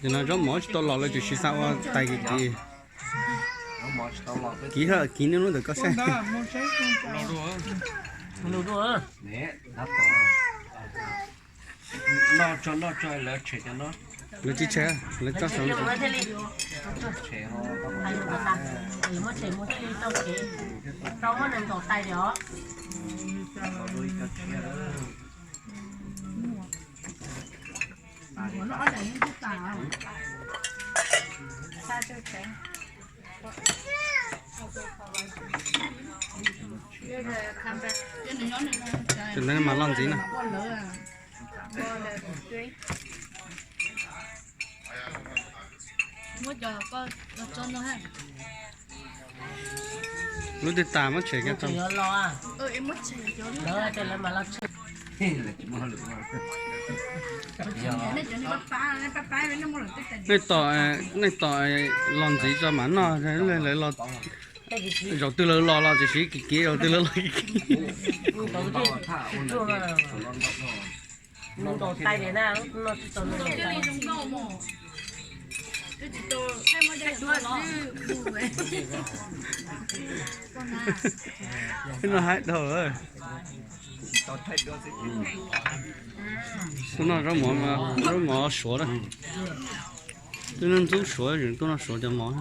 Ces no zaub mov tsis tau los lawv tseem siv xav ua tais kiv kiv. Kiv ha kiv niaj hnub ntawm koj saib. Lawv tsis tshem, lawv tso saum. Tus ntawd mas loj ntxiv na. Lub twg tas muab tshem kiag tau. Nej tom, nej tom los ntxiv tso mam noj, lawv los, zaum twg lawv los los tiam sis kiv kiv, zaum twg lawv los kiv kiv. No hais dhau. Tuaj noj zaub mov, zaub mov suav na. Twb noj ntxub suav, tuaj noj suav cov mov.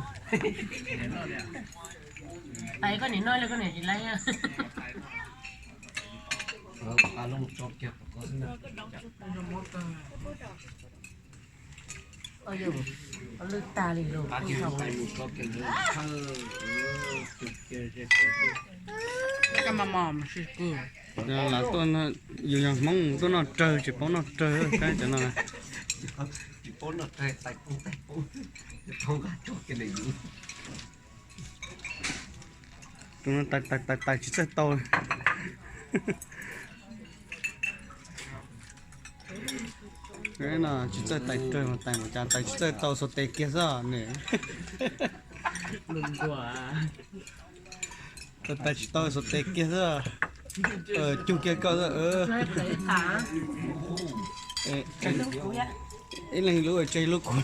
Lwj tag li lawm. Lam tuaj, yus yog Hmoob tuaj noj rawg tsis paub noj rawg, saib cov no. Tus no tais tais tais tais tsis txawj tau. No tsis txawj tais rawg, tais mus cas tais tsis txawj tau, xuas tes kiag xwb nws. Tais tais tsis tau, xuas tes kiag xwb. Cug kiag koj xwb. Ib leeg lub tseg lub kuv.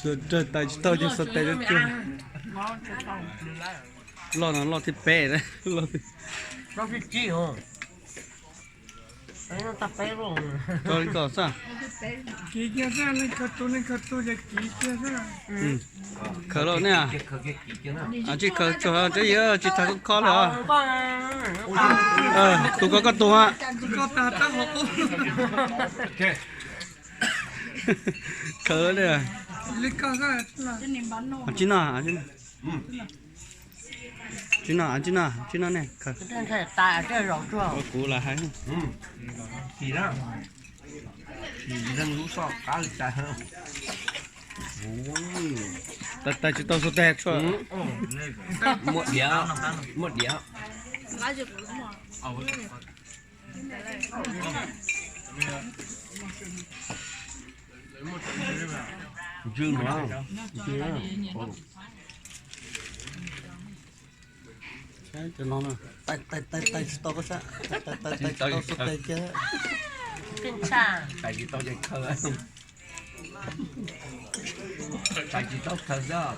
Xuas rawg tais tsis tau ces xuas tes rau cug. Loj no loj thib peb, loj thib Khaws li kom xwb. Kiv kiag xwb, leej khaws tus leej khaws tus ces kiv kiag xwb. Khaws los ne. Tsis khaws tsuag, tsis yog tsis thav koj khob li os. Tus ko koj tus. Khaws li. Tsis noj, tsis noj, tsis noj ne, khaws. Kuv lam hais. Tais tais tsis tau xuas tes. Muaj diav, muaj diav. Ntsw no. Tais tais tais tsis tau koj sab, tais tais tais tsis tau xuas tes kiag. Tais tsis tau ces khaws. Tais tsis tau khaws xwb.